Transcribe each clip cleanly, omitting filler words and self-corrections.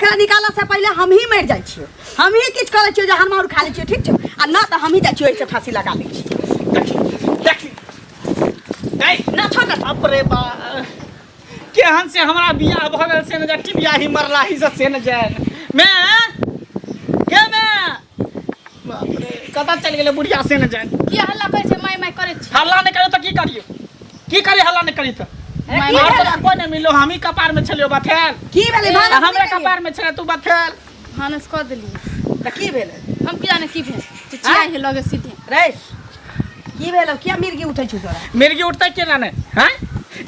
एकरा निकालऽ से पहिले हम ही मरि जाइ छियै, हम ही किछु करै छियै जे हम और खा लै छियै, ठीक छै? आ ना तऽ हम ही जाइ छियै, ओहिसँ फांसी लगा लै छियै। देखी देखी नहीं ना, छोड़ ना। बाप रे बा, केहन से हमरा बियाह भऽ गेल से न जा, टिबिया ही मरला ही से न जान मैं के मैं। बाप रे, कतऽ चलि गेलै बुढ़िया से न जान। की हल्ला करै छै? माय माय करै छी। हल्ला नहि करियो तऽ की करियो? की करी हल्ला नहि करी तऽ? अरे की और भेलै? तोरा कोइ नहि मिललो, हमही कपार में छलियो बथेल। की भेलै? भानस आ हमरे नहि केलियै? कपार में छलै तू बथेल। भानस कऽ देलियै। तऽ की भेलै? हम की जाने की भेल, चिचियाइ है लगे सीधे। रे, की भेलौ? किया मिर्गी उठै छौ तोरा? मिर्गी उठतै केना नहि? हैं,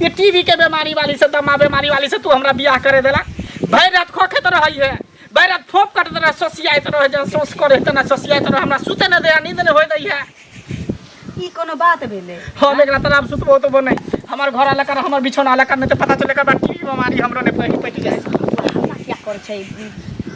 ये टीबी के बीमारी वाली से, दमा बीमारी वाली से तू हमरा बियाह करे देला। भरि रात खोखैत रहै है, भरि रात फोप कटैत रहै, सोसियाइत रहै, जहन सोस करे तेना सोसियाइत रहै, हमरा सुते नहि दै, नींद नहि होय दै है। ई कोनो बात भेलै? हम एकरा तरफ सुतबो उतबो नहि, हमर घर अलग कर, हमर बिछौना अलग कर, नहि तऽ पता चले एकर बाद टीबी बीमारी हमरो नहि पटि पटि जाय। हल्ला किया करै छै?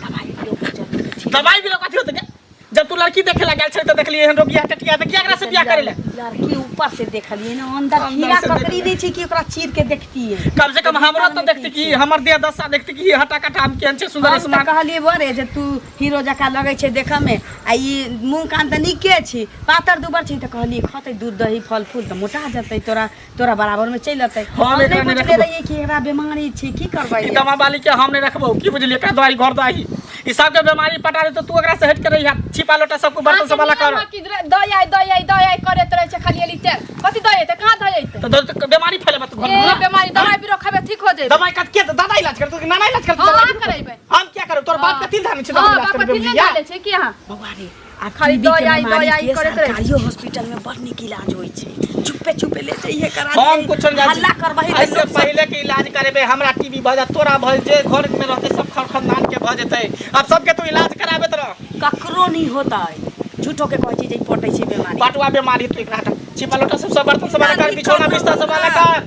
दवाई पियो जरूरी छै। दवाई भी कथी होतै गे? जब तू लड़की देखे ला गेल छली तऽ देखलियै एहन रोगिया टटिया, तऽ किया एकरा से बियाह करे ले? लड़की ऊपर से देखलियै ने, अंदर अंदर कीड़ा से ककड़ी देखलियै। दै छै कि ओकरा चीर के देखतियै? कम से कम हमरो तऽ देखती कि हमर देह दशा देखती कि हटा कटा हम केहन छै सुंदर हम तऽ स्मार्ट। कहलियै बरे जे तू हीरो जकाँ लगै छै देखऽमे, आ ई मुँह कान तऽ नीके छी, पातर दुबर छी, तऽ कहलियै खतै दूध दही फल फूल तऽ मोटा जेतै, तोरा तोरा बराबरमे चलि अतै। हम हम एकरा नहि नहि बुझने रखबौ। रहियै कि एकरा बीमारी छै। की करबै? ई दमा वाली के हम नहीं रखबो, की बुझलियै? एकरा दवाई घर दही ई सबके बीमारी पटा दे, तो तू एकरा से हट के रही। छिपा लोटा सबको बर्तन सब वाला कर। की दई आई दई आई दई आई करैत रहै छै खाली एली ते कथी दई अइतै? कहाँ दई अइतै? तो तो बीमारी फैले तू घर में ए ना? बीमारी दवाई बिरो खबे ठीक हो जेतै। दवाई कत के दादा इलाज करतो कि नाना इलाज करतो? हाँ, दवाई हाँ, बिरो? करेबै। हम क्या करू? तोर बाप हाँ। के तिल धान छै हाँ, दवाई इलाज बाप करबे के तिल बुझिया? धान छै की अहाँ? बौआ रे, आ खाली टीबी के दवाई बीमारी दवाई के करैत रहै छै। सरकारियो हॉस्पिटल में बड़ नीक इलाज होइ छै, चुपे चुपे ले जइहे करा हम दिहे। कुछ नहीं जानै छी। हल्ला करबही तऽ ऐसे लोक सब पहले के इलाज करेबे, हमरा टीबी भऽ जात, तोरा भऽ जे घर में रहते सब खर खानदान के भऽ जेतै। अब सबके तू इलाज कराबेत रह। ककरो नहीं होतै, झूठो के कहै छै जे ई पटै छै बीमारी। पटुआ बीमारी। तू एकरा हटा, छिपा लोटा सब, सब बर्तन सब अलग कर, नानी बिछौना ककरो बिस्तर सब अलग कर।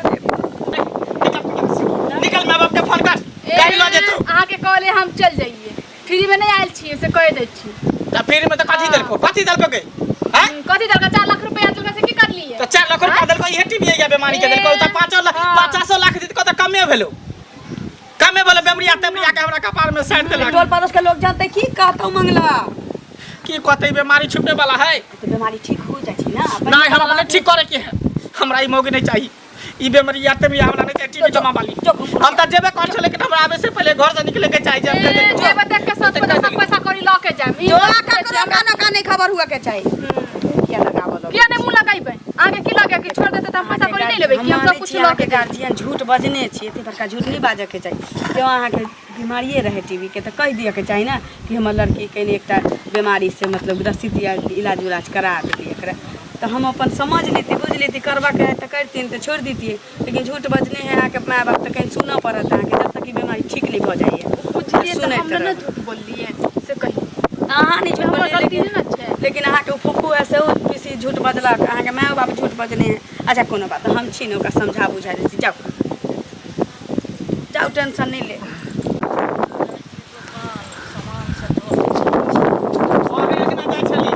निकल, निकल, माय बाप के फोन कर, गाड़ी लऽ जेतौ। अहाँके कहले हम चल जाइए, फ्री में नहीं आयल छियै से कहि दै छी। तऽ फ्री में तऽ कथी देलको? कथी देलको गे? हैं? कथी देलकै? 4 लाख रुपया देलकै से की करलियै? तऽ 4 लाख रुपया देलको, इहे टीबी या बीमारी के देलको। तऽ 5 लाख हाँ। 50 लाख देलको तऽ कमे भेलो, कमे भेलो। बेमरिया तेमरिया के हमरा कपार में साइड देलक। टोल पड़ोस के लोग जानते की कहतौ मंगला? की कहते? बीमारी छुपे वाला है? तऽ बीमारी ठीक हो जाइ छै ना। नहीं, हमरा नहीं ठीक करे के है। हमरा ई मौगी नहीं चाहिए, ई बेमरिया तेमरिया हमरा नहीं चाहिए, टीबी जमा वाली। जो हम तऽ जेबे कर छले, लेकिन हमरा आबे से पहले घर से निकले के चाहिए, जे ए, जेबै तऽ के साथ पैसा सब पैसा कौड़ी लऽ के जायब। ई तोरा ककरो कानो काने खबर हुआ के चाही। किया लगाबऽ लगै? किया नहि मुँह लगैबै? अहाँके की लगे कि छोड़ देतै तऽ हम पैसा कौड़ी नहि लेबै? कि हम सब कुछ लऽ के जायब? गार्जियन झूठ बजने छी, एते बड़का झूठ नहि बाजऽ के चाही। जँ अहाँके बीमारिए रहै टीबी के तऽ कहि दिअ के चाही ने कि हमर लड़की कनि एकटा बीमारी से मतलब ग्रसित यऽ, इलाज उलाज करा देतियै एकरा, तऽ हम अपन समझ लेती, बुझि लेती। करबाके हइ तऽ करतियै, नहि तऽ छोड़ि दितियै। लेकिन झूठ बजने है अहाँके माय बाप, तऽ कनि सुनऽ पड़त अहाँके, जब तक ई बीमारी ठीक नहि भऽ जाइए। बुझलियै तऽ सुनैत हम नहि ने रहू। झूठ बोललियै से कही। अहाँ नहि झूठ हमर बजलियै, गलती लेकिन नहि ने छै। लेकिन अहाँके ओ फूफू है, सेहो बेसी झूठ बजलक, अहाँके मायो बाप झूठ बजने है। अच्छा, कोनो बात नहि, हम छी ने, ओकरा समझा बुझा दै छी। जाउ जाउ, टेंशन नहि ले। अबे अंगना जाइ छली,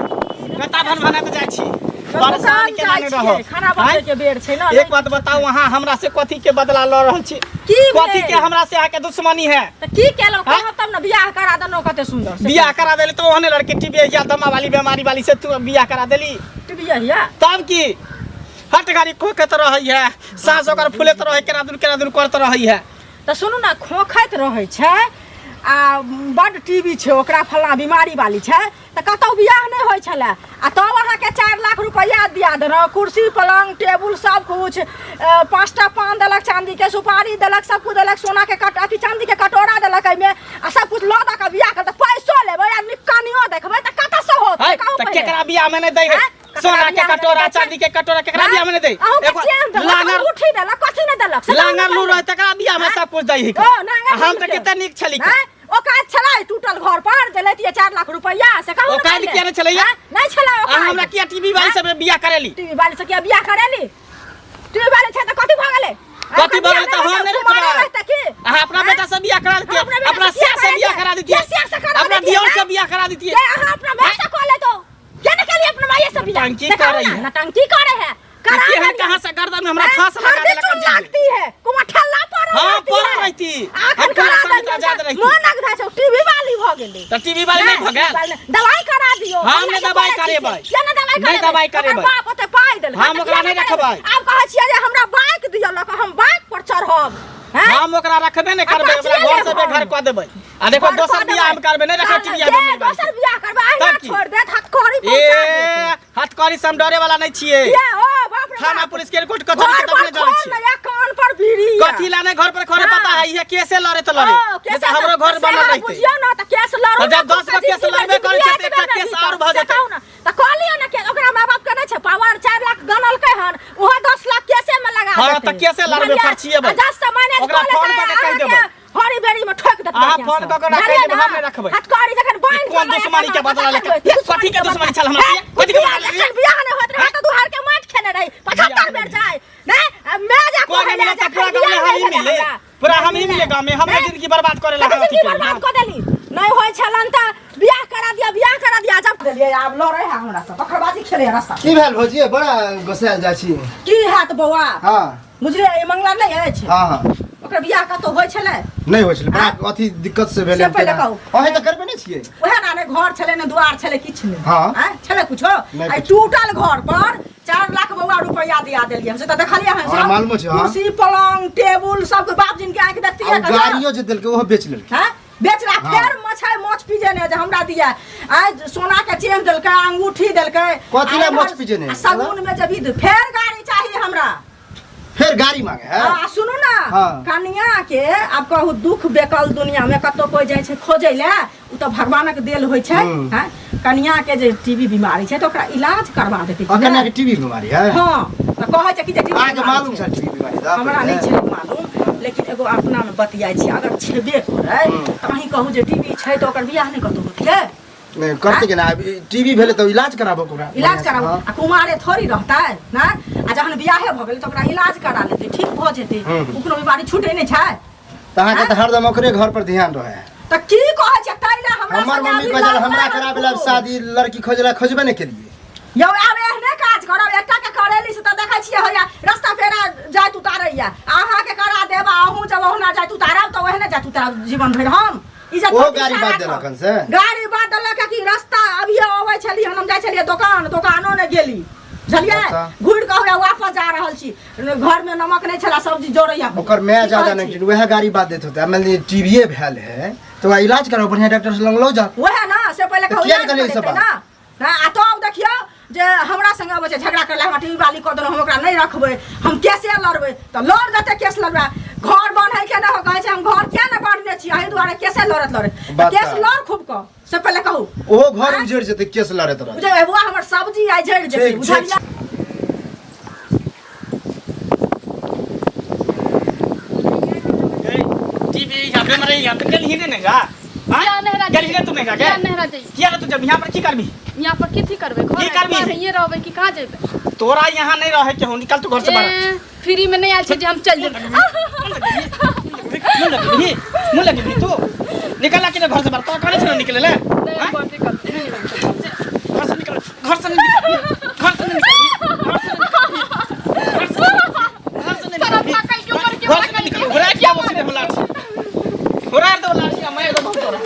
कता भन भना जाइ छी, परेशान केना नहि रहो? खाना बनबै के बेर छै ने। एक बात बताउ, अहाँ हमरा से कथी के बदला लऽ रहल छी? की कथी भेल? के हमरा से अहाँके दुश्मनी है? तऽ की केलहुँ? हाँ? कहब तब ने। बियाह करा देलहुँ कते सुंदर से। बियाह करा देली तो ओहने लड़की टीबी या दमा वाली बीमारी वाली से तू बियाह करा देली। टीबी हिया। तब की, हट गाड़ी खोखैत रहै है, साँस ओकर फूलैत रहै, केना दुन केना दुन करैत रहै है। तऽ सुनू ने, खोखैत रहै छै आ बड्ड टीबी छै ओकरा, फल्लाँ बीमारी वाली छै, तऽ कतहु बियाह नहि होइ छलै, आ तब अहाँके 4 लाख रुपैआ दिया देलहुँ, कुर्सी पलङ्ग टेबुल सब कुछ, 5टा पान देलक, चाँदीके सुपारी देलक, सब कुछ देलक, सोनाके कट अथी चाँदीके कटोरा देलक एहिमे, आ सब कुछ लऽ दऽ कऽ बियाह कर तऽ पैसो लेबै आ नीक कनियो देखबै, तऽ कतऽसँ होत? है कहू तऽ पहिले। केकरा बियाह में नहीं दै है? हैं? ककरा सोना के बियाह में कटोरा नहि दै छै? चांदी के कटोरा केकरा बियाह में नहीं दै? अहूँके एगो चेन देलक, लांगर अंगूठी देलक, कथी नहि देलक से कहू लांगर ने लूर पहिले। है तकरा बियाह में सब कुछ दै है। ओ, नांगर हम लूर तऽ के। कते नीक छली। हैं? औकात छलै टूटल घर पर जे लैतियै 4 लाख रुपैआ से कहू ने औकात पहिले। किया नहि छलैया? हैं? नहि छलै आ औकात। हमरा किया टीवी वाली सब बियाह करेली? टीवी वाली से किया बियाह करेली? टीवी वाली छै तऽ कथी भऽ गेलै? कथी भऽ गेलै तऽ हम नहि कुमारे रखबै। रहतै की? अहाँ अपना बेटा से बियाह करा देतियै, हम अपना बेटा अपना से सिया से बियाह बियाह करा देतियै, किया सिया से करा अपना देतियै, दियोर से हैं? बियाह करा देतियै। के अहाँ अपना माय से कऽ लेतो? के ने केलियै अपना माय से बियाह? नौटंकी से कहू करै ना, है। नौटंकी करे है, करा केहन देलियै। कहाँ से गर्दन में हमरा हैं? फांस लगा हरदी देलक चून अजीब। लागती है, कुमार ठल्ला पड़ल हाँ, रहती पड़ल है। रहती। आखन हम करा पूरा देलियै आजाद तऽ रहती। गेलै। तऽ टीवी वाली नहि भऽ गेल? दवाई करा दियौ। हम नहि दवाई करेबै। किया नहि दवाई नहि दवाई करेबै। ओकर बाप ओते पाइ देलकै। हम ओकरा नहि रखबै। आब कहै छियै जे हमरा बाइक दियौ लऽ कऽ, हम बाइक पर चढ़ब। हैं? हम ओकरा रखबे नहि करबै, ओकरा अपाचिए घर से लेब बेघर हम। कऽ देबै। आ देखो घर दोसर कऽ बियाह हम देबै। करबै, नहि रखबै टीवी जे वाली। दोसर बियाह करबै, अहिना तब की? छोड़ि देत, हथकड़ी ए पहुँचा देत। हथकड़ी से हम डरे वाला नहीं छियै। किया? ओ बाप रे थाना बाप। पुलिस के रिपोर्ट कचहरी के घर तब पर नहि जानै खोल छियै। ने, कान पर बीड़ी या। कथी ला नहि घर पर खोले हाँ। पता है, इहे केसे लड़े तऽ लड़े। ओ, केस नहीं तऽ हमरो घर से बनल अहाँ रहितै। बुझियौ ने तऽ केस लड़ू तऽ जब ने, 10 गो केस लड़बे करै छै तऽ एकटा केस आओर भऽ से जेतै। कहू ने, तऽ कऽ लियौ ने केस, ओकरा माय बाप के नहि छै पावर, 4 लाख गनलकै हन, ओहो 10 लाख केसे में लगा हाँ, देतै। तऽ केसे लड़बै, बुझलियै? फरछिएबै। आ दस से मैनेज ओकरा कऽ फोन लेतै, कऽ के कहि अहाँके देबै। हरी बेरी में ठोकि देतै अहाँ बढ़िआँ फोन सँ। कऽ के ओकरा कहि बुझलियै देबै, ने? हम नहि रखबै। हथकड़ी जखन बान्हि कोन देबै, दुश्मनी के बदला तखन लेके? होइत। कथी के दुश्मनी छल हमरा से? कथी के बदला लेलियै? जखन बियाह नहि होइत रहै तऽ दुहार के माटि खेने रही, 75 बेर जाय। नहि, मैं जा कोई कहै नहीं लए मिलत जे पूरा एखन गाँव में बियाह हम ही नहि भेल मिले हमरा। पूरा हम ही मिले गाँव में हमरे हैं? जिंदगी बर्बाद करे ला कथी अथी जिंदगी केलियै। बर्बाद कऽ देली? नहि होइ छलन तऽ बियाह करा दिया, बियाह करा दिया, जब देलियै आब लड़ै है हमरा से, पखरबाजी खेलै है रास्ता। की भेल भौजी बड़ा गोसायल जाइ छी? की हैत बौआ? हाँ। बुझलियै ई मंगला नहि अछि? हाँ हाँ। ओकर बियाह कतौ होइ छलै? नहि होइ छलै, बड़ा अथी दिक्कत से भेलै। से पहिले कहू। अहीं तऽ करबे नहि छियै। ओएह ने, नहि घर छलै ने दुआर छलै, किछु नहि। हाँ। आँय, छलै कुछो? नहि आइ कुछो। टूटल घर पर 4 लाख बौआ रुपया दिया देलियै हम, से तऽ देखलियै हन हमरा सब। मालूमो छै, हाँ। कुर्सी पलंग टेबुल सबके बाप जिनके आँखि देखतियै आ ओ कहियो। गाड़ियो जे देलकै ओहो बेच लेलकै। हैं? बेच रहा। हाँ। फेर माछ है, माछ पीजे ने जे हमरा दिया। आइ सोना के चेन देलकै, अंगूठी देलकै। कथी ला आ माछ पीजे ने? आ सगुन में जे विध, फेर गाड़ी चाही हमरा। फेर गाड़ी मांगे है? आ सुनू ना। हाँ। कनिया के आब कहू दुख बेकल दुनिया में कतौ कोई जाइ छै खोजै ले, उ तऽ भगवानक देल होइ छै। हम्म। हैं? कनिया के जे टीबी बीमारी छै तऽ ओकरा इलाज करवा देतै। और कन्या के टीबी बीमारी है? हाँ, तऽ कहै छै कि जे टीबी अहाँके बीमारी मालूम छै। छै टीबी बीमारी तऽ हमरा नहि छै मालूम, लेकिन एगो अपना में बतियाइ छी, अगर छेबे करै तऽ अहीं कहू जे टीबी छै तऽ ओकर बियाह नहि कतौ होतियै? नहि करतै केना? आब ई टीबी भेलै तऽ इलाज कराबऽ ओकरा। इलाज कराबू। हाँ। आ कुमारे थोड़ी रहतै ने, आ जहन बियाहे भऽ गेलै तऽ ओकरा इलाज करा लेतै, ठीक भऽ जेतै। हम्म। ओ कोनो बीमारी छूटै नहि छै। तऽ अहाँके तऽ हरदम ओकरे घर पर ध्यान रहै है। तऽ की कहै छै ताहि लए हमरा हमर संगे मम्मी अभी कहै छलै लड़ना हमरा कराबे ला खूब। शादी, लड़की खोजला खोजबे नहि केलियै। यौ आब एहने काज करब, एकटा के करेली से तऽ देखै छियै होइया रास्ता पेरा जाइत उतारैया, अहाँके करा देब आ अहूँ जब ओहुना जाइत उतारब तऽ ओहने जाइत उतारब जीवन भरि हम इज्जत ओहो पर गाड़ी पीछा बात राखब। देलक हन से? गाड़ी बात देलक कि रास्ता अभिये अबै छली हम जाइ छलियै दोकान, दोकानो नहि गेली बुझलियै, अच्छा। घुरि कऽ हमरा वापस जा रहल छी, घर में नमक नहि छला, सब्जी जोड़ैया। ओकर माय की ज्यादा कहै नहि छी? वएह गाड़ी बात दैत होतै। मान लिअ टीबीए भेल है तऽ ओकरा इलाज कराउ, बढ़िया डॉक्टर से लग लऽ जाउ। वएह ना, से पहिले तऽ कहू किया इलाज नहि कहलियै ई सब करेतै बात? ना। हाँ, आ तब देखियौ जे हमरा संगे अबै छै झगड़ा करला, हमरा टीवी वाली कऽ देलहुँ, हम ओकरा नहि रखबै, हम केसे लड़बै, तऽ लड़ जेतै केस लड़बै। घर बान्है के नहि कहै छै, हम घर किया नहि बान्हने छी, एहि दुआरे केसे लड़त लड़त। बात केस तऽ- लड़ खूब कऽ, से पहिले कहू। ओहो घर उजड़ि जेतै केस लड़ैत रहत। बुझलियै बौआ, हमर सब्जी आइ जरि जेतै। ठीक, ठीक। बुझलियै? टीवी यहाँ पे मरे यहाँ पे कल ही नहीं जा। किया नहीं रह गेलही ने तू नहीं जा किया नहीं रह जाइए? किया तू जब यहाँ पर की करबी? यहाँ पर की करबै? घर की करबी? घर यहीं रहबै कि कहाँ जेबै? तोरा यहाँ नहीं रहे के हो, निकल तू घर से बाहर। ए, फ्री में नहीं आयल छै जे हम चल जेबै। मुँह लगेबही, मुँह लगेबही तू, निकल के घर से बाहर। तो कहने छलो निकले ले। नहीं, हाँ? घर निकल, नहीं निकल। घर से निकल, घर से नहीं निकल, घर से नहीं निकल, घर से नहीं निकल, घर से नहीं सारा निकल, थाकल के ऊपर के घर से नहीं निकल। घुरा के आवो सीधे लाठी, घुरा दो लाठी आ मारि देबौ तोरा।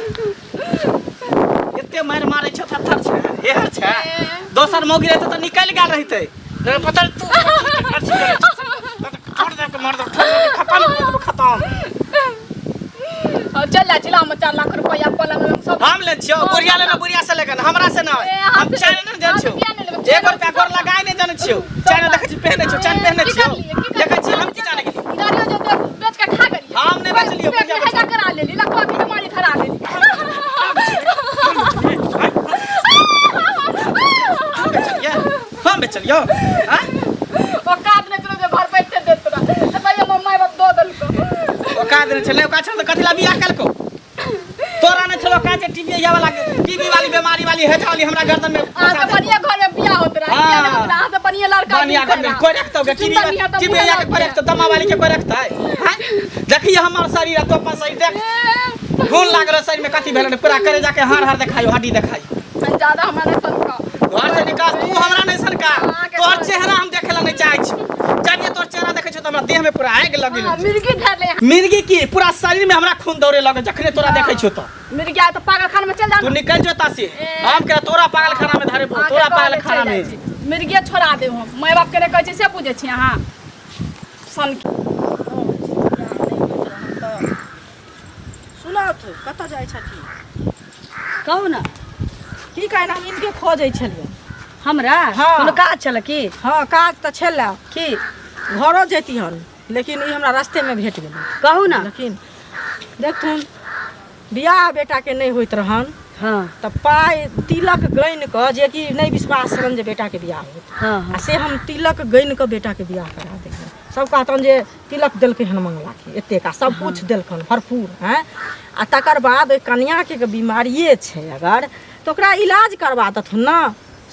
एते मारि मारै छौ, थर छै, हेहर छै। दोसर मौगी रहतै तऽ निकलि गेल रहितै। तोरा पता तू छोड़ दे के मार दो, छोड़ दे, खत्म कर देबौ, खत्म। और चल जा, चला हम 4 लाख रुपया पलंग उलंग सब हम ले छियौ, बुढ़िया ले ना, बुढ़िया से लेके ना, हमरा से ना। ए, हम हम चैन नहि जानै छियौ। हम किया नहि लेबै? एक रुपया गोर लगाए नहि जानै छियौ। चैन देखै छी पेहनै छियौ, चैन पेहनै की छियौ। करलियै, की करलियै? देखै छी हम की जानै गेलियै। गाड़ियो जो बेच के खा गेलियै। हम नहि बेचलियै, पेट बुढ़िया में हैजा करा लेली, लकवा के बीमारी धरा लेली। हम बेचलियै, हम बेचलियौ। आँय? औकात नहि छलो जे घर बैठे देत तोरा। तऽ भैया मम्मी बाप दऽ देलकौ। औकात नहि छलै, औकात छल तऽ कथी ला बियाह केलकौ? तोरा नहि छलौ काज टीवी या वाला, टीवी वाली बीमारी वाली हेजा वाली हमरा गर्दन में अहाँ फंसा से देलकौ। बढ़िया घर में बियाह होत रहा। हाँ। किया नहि होत रहा? अहाँ से बढ़िया लड़का बढ़िया मिलतै घर में रहा। कोई रखतौ गे? टीवी सुन्दर नियर तऽ टीवी मुँह या के कोई लग रखतौ? दमा वाली के कोई रखतै? हैं? देखिए हमर शरीर आ तो अपन शरीर देख, खून लागल शरीर में, कथी भेल पूरा करे जाके हार हार देखायो, हड्डी देखायो। ज्यादा हमरा नहि सनका। घर से निकाल तू, हमरा नहीं सनका। अहाँके तोहर घर- चेहरा हम देखे ला नहीं चाहे छी। जानिए तोर चेहरा देखै छौ त हमरा देह में पूरा आगि लगे हाँ, मिर्गी धर ले मिर्गी की पूरा शरीर में हमरा खून दौड़े लगे जखने तोरा देखै छौ त मिर्गी आए तो पागल खाना में चल जा तू निकल जो तासी हम के तोरा पागल खाना में धरे तोरा पागल खाना में मिर्गिया छोड़ा देब हम माय बाप के नहि कहै छै से बुझै छी अहाँ सन सुनत कतऽ जाइ छथिन कहू ने की कहै हम इनके खोजै छलियै हमरा हाँ। कोनो काज छल की हँ काज तऽ छलै की घरो जैती हन लेकिन ई हमरा रास्तेमे भेट गेलै कहू ने लेकिन देखथुन बियाह बेटाके नहि होइत रहन हाँ तऽ पाइ तिलक गनि कऽ जेकि नहि विश्वास रहन जे बेटाके बियाह होत हाँ आ हाँ से हम तिलक गनि कऽ बेटाके बियाह करा देलियै सब कहतन जे तिलक देलकै हन मंगलाके एतेक आ सब किछु देलकन भरपूर हैं आ तकर बाद ओहि कनिआँके बीमारिए छै अगर तऽ ओकरा इलाज करबा देथुन ने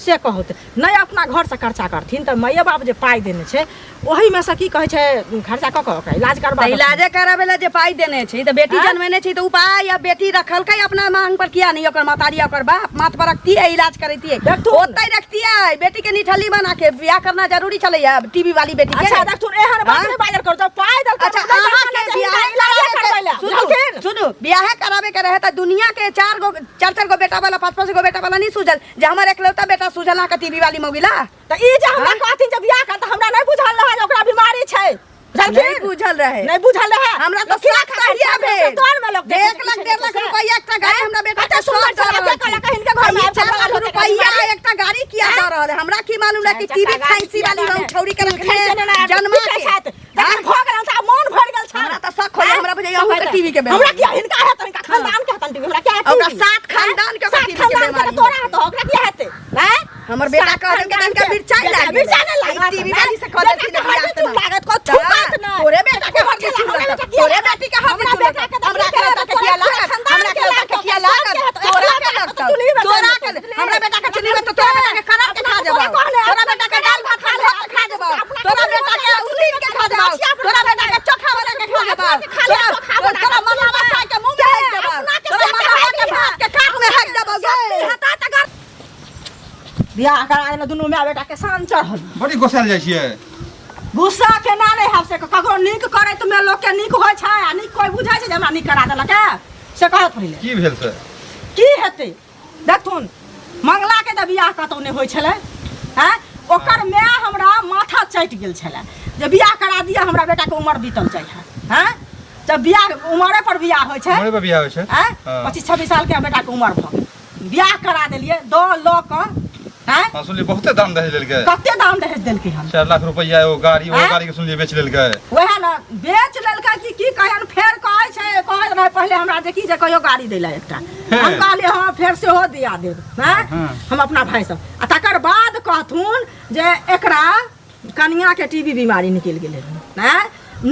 से कहत नहि अपना घरसँ खर्चा करथिन तऽ माइए बाप जे पाइ देने छै ओहीमे से की कहै छै खर्चा कऽ कऽ ओकरा इलाज करबा तऽ देथुन। इलाजे कराबै लए जे पाइ देने छै तऽ बेटी आँय? जनमेने छै तऽ उपाय आ बेटी रखलकै अपना मांग पर किया नहि ओकर महतारी आ ओकर बाप माथ पर रखतियै इलाज करैतियै देखथुन। ओतै रखतियै बेटी के निठल्ली बना के बियाह करना जरूरी छलैया टीवी वाली बेटी के अच्छा देखथुन एहन बात आँय? नहि बाजल करू जब पाइ देलकै अच्छा तऽ अहाँ के बियाह इलाजे कराबे करबै लए के सुनू बुझलखिन? सुनू बियाह कराबे के रहे तऽ दुनिया के चार गो चार चार गो बेटा वाला पांच पांच गो बेटा वाला नहीं सूझल जे हमर एकलौता बेटा सूझल अहाँके टीवी वाली मौगिला तऽ ई जे हमरा कहथिन जे बियाह कर तऽ हमरा नहि बुझल रहै जे ओकरा बीमारी छै नहीं बुझलखिन बुझल रहे नहि बुझल रहै हमरा तऽ लोक किया शौक खाइ तहिया छै? भेल। तोहर में लोक देखै एक छै, लाख पीछे डेढ़ लाख छै। रुपया एकटा गाड़ी हमरा बेटा के कते सुन्दर शौक दऽ छलै, रहल के कहलक हिनके घर में छै। आबि चार लाख कऽ रुपया एकटा गाड़ी किया दऽ रहल है हमरा की मालूम रहे कि टीवी फैंसी वाली हम छौरी के रखने जन्मा के जखन भऽ गेल तऽ आब मोन भरि गेल छै हमरा तऽ शक होइया हमरा बुझाइया अहूँ के टीवी के हमरा बेमारी किया हिनका हेतै हिनका खानदान के हेतन टीवी हमरा किया हेतै ओकरा टीवी? सात खानदान के ओकरा सात टीवी के खानदान के बेमारी तोरा हेतौ ओकरा किया हेतै हैं हमर बेटा सात कह देलकै खानदान तनिका के। मिरचाई बेटा लागि मिरचाई नहि गेलै। लागत टीवी वाली से कह देलखिन बेटा के बियाह हरदी चूड़ लागत को छुपत नहि तोरे बेटा के हरदी चूड़ लागत तोरे बेटी के हरदी हमरा चूड़ बेटा लागत के हमरा के बेटा के किया लागत हमरा के बेटा के किया लागत तोरा के लगतौ तोरा के हमरा बेटा के चुनी में तो तोरा बेटा के खराब के खा जेबौ तोरा बेटा के दाल भात खा के खा जेबौ तोरा बेटा के उसीन के खा जेबौ तोरा बेटा के चोखा बना के खा जेबौ तोरा तोरा मलावा खाय के मुंह में हक देबौ तोरा मलावा के भात के काट में हक देबौ गे बियाह करा देला दुनू माय बेटा के शान चढ़ल बड़ी गोसायल जाइ छियै गुस्सा केना नहि हैब से ककरो नीक करे तऽ लोक के नीक होइ छै आ नीक कोइ बुझै छै जे हमरा नीक करा देलक है से कहत पहिले की भेल से की हेतै देखथुन मंगला के तऽ बियाह कतौ नहि होइ छलै हैं ओकर माय हमरा माथा चटि गेल छलै जे बियाह करा दिअ हमरा बेटाके उमर बीतल जाइ है हैं जब बियाह उमरे पर बियाह होइ छै उमरे पर बियाह होइ छै हैं हाँ। 25 26 साल के बेटाके उमर भऽ गेल बियाह करा देलियै दऽ लऽ कऽ हैं हाँ सुनलियै बहुते दाम दहेज लेलकै कते दाम दहेज देलकै हन 4 लाख रुपैआ एगो गाड़ी ओहो आँय? गाड़ी के सुनलियै बेच लेलकै वएह ने बेच लेलकै कि की कहन फेर कहै छै कहैत रहै पहिले हमरा जे की जे कहियो गाड़ी दै लए एकटा हम कहलियै हँ फेर सेहो दिया देब हैं हाँ। हम अपना भाई सब आ तकर बाद कहथुन जे एकरा कनियाके टीबी बीमारी निकलि गेलै हन हैं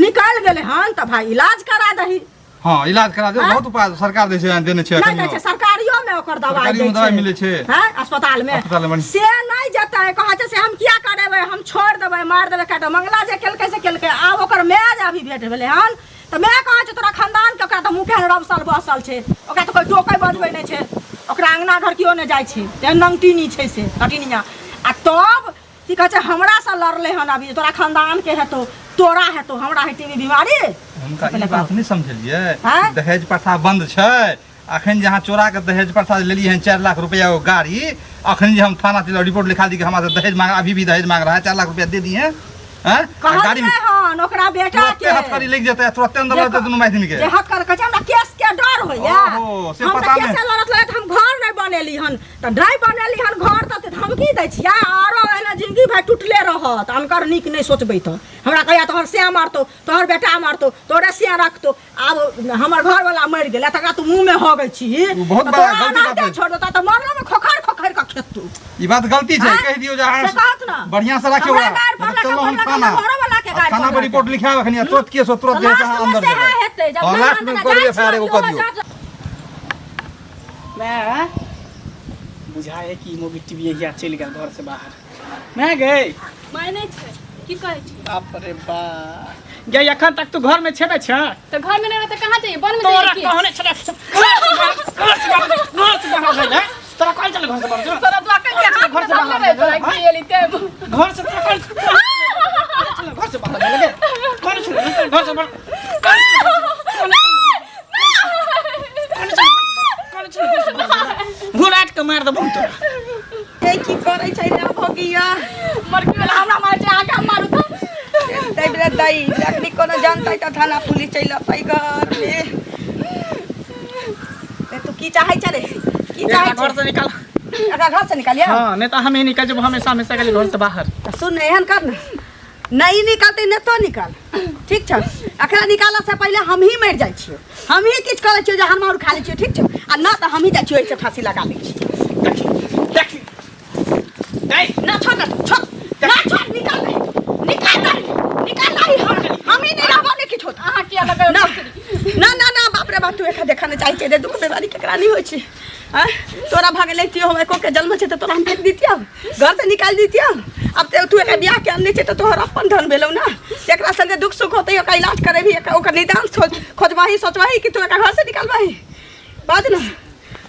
निकलि गेलै हन तऽ भाई इलाज करा दही हाँ इलाज करा दे आँय? बहुत उपाय सरकार दै छै देने छै नहि दै एखनियो। छै सरकारियो में ओकर दवाई सरकारियो दै में दवाइ मिलै छै। हैं अस्पताल में अस्पताल में। से नहि जेतै कहै छै से हम किया करेबै हम छोड़ि देबै मारि देबै काटि देबै। मंगला जे केलकै से केलकै आब ओकर माय जे अभी भेट भेलै हन तऽ माय कहै छै तोरा खानदान के ओकरा तऽ मुँह केहन रबसल बसल छै ओकरा तऽ कोइ टोकै बजबै नहि छै ओकरा अङ्गना घर केओ नहि जाइ छै तेहन नंगटिनी छै से नटिनिया आ तब की कहै छै हमरा से लड़लै हन अभी तोरा खानदान के हेतौ तोरा हेतौ हमरा है टीबी बीमारी हुनका पहिले ई बात नहि समझलियै आँय? दहेज प्रथा बंद छै अखन जे अहाँ चोरा के दहेज प्रथा लेलियै हन 4 लाख रुपया एगो गाड़ी अखन जे हम थाना चलि रिपोर्ट लिखा दी कि हमरा से दहेज मांग अभी भी दहेज मांग रहा है 4 लाख रुपया दे दिए हैं आँय? आ गाड़ी कहलियै हन ओकरा बेटा तुरते के हथकड़ी लागि जेतै तुरते अंदर लगतै दुनू माय के जे हक कर कहै छै हमरा केस के डर होइया ओहो, से हम पता तऽ नहि। केसे लड़त लड़त हम घर नहि बनेली हन तऽ नहि बनेली हन घर तऽ धमकी दै छियै आरो एना जिंदगी भरि टूटले रहत अनकर नीक नहि सोचबै तऽ हमरा कहैया तोहर से मारतौ तोहर बेटा मारतौ तोरे से रखतौ आब हमर घरवाला मरि गेलै तकरा तू मुँहमे हगै छी ओ बहुत तऽ बड़ा तोरा गलती बात एनाहिते भेल। छोड़ देतौ तऽ मरलोमे खोखरि खोखरि कऽ खेतौ ई बात गलती छै आँय? कहि दियौ जे अहाँ से कहत ने बढ़िया से राखियौ हमरा ओकरा। गारि पड़लक, चलू हम पड़लक, थाना हमर घरोवला के गारि थाना पर पड़लक। रिपोर्ट लिखायब अखन या तुरंत केस होत, तुरंत जे छै अहाँ लास्टमे अंदर सएह जेबै हेतै जब हँ नहि लास्ट में मानतै कऽ दियौ जाइ एफ I R एगो कऽ छियै, दियौ मैं बुझाए कि मोगी टीवी हिया चलि गेल घर से बाहर मैं गई माय नहि छै की कहै छी बाप रे बा गे एखन तक तू घर में छेबे छ तऽ घर में नहि रहतै कहाँ जइयै वन में तोरा जइयै की कहने छले घर से बाहर घर से बाहर घर से बाहर भेल है तोरा कहल चल घर से बाहर जो। तोरा दुआ कहि के हाथ घर से में बाहर धरले भेल, रहै तोरा की एली ते घर से तोरा कहल चल घर से के मार देबो तोरा। ए की करै छै रे भगिया? मरकी वाला हमरा मारै छै, अहाँके हम मारू तऽ? तै बेरा दाइ अखनी कोनो जानतै तऽ थाना पुलिस चलि अतै घरमे। ए, तू की चाहै छ रे? की एकरा चाहै घर छ? से निकाल। एकरा घर से निकालिया? हाँ, नहीं तो हम ही निकल जेबो हमेशा हमेशा के लिए घर से बाहर। तऽ सुन, एहन कर ने, नहीं निकलतै ने तो निकाल, ठीक छ? एकरा निकालऽ से पहिले हम ही मरि जाइ छियै, हम ही किछु करै छियै जे हम आओर खा लै छियै, ठीक छै? आ न तऽ हम ही जाइ छियै, एहिसँ फाँसी लगा लै छियै। देखी देखी नहीं। ना, छोड़ ना, छोड़ ना, छोड़, निकाल नहीं, निकाल नहीं, निकाल नहीं। हम ही नहीं रहबो, नहीं किछु होता। अहाँ किया लगबै? ना ना ना ना, बाप रे बाप, तू एखा देखा नहि चाहै छै रे। दुख बीमारी केकरा नहि होइ छै? आँय, तोरा भऽ गेलै तियो हम एको के जन्म छै तऽ तोरा हम फेंक दितियौ, घर से निकालि दितियौ? आब ते तू एकर बियाह के अनने छै तऽ तोहर अपन धन भेलौ ने। जेकरा संगे दुख सुख होतै, ओकर इलाज करेबही, ओकर निदान खोजबही, सोचबही, कि तू एकर घर से निकालबही? बाज ने,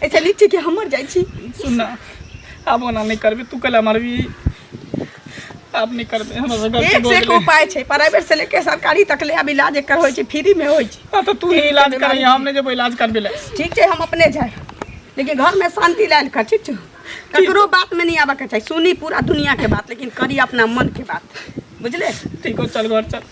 ऐसे नीक छै कि हम मर जाइ छी। सुन ना, आब ओना नहीं करबी। तू कला मारबी, आब नहीं करबे, हमरा से गलती एक भऽ से एक गेलै। उपाय छै, प्राइवेट से लेके सरकारी तक ले आब इलाज एकर होइ छै, फ्री में होइ छै। हाँ तो तू ही इलाज करही, हम नहीं जेबो इलाज करबे ले। ठीक छै, हम अपने जाय, लेकिन घरमे शान्ति लायल कर, ठीक छै? ककरो बातमे नहि आबऽके चाही। सुनी पूरा दुनियाके बात, लेकिन करी अपना मनके बात, बुझले? ठीक हो, चल घर चल।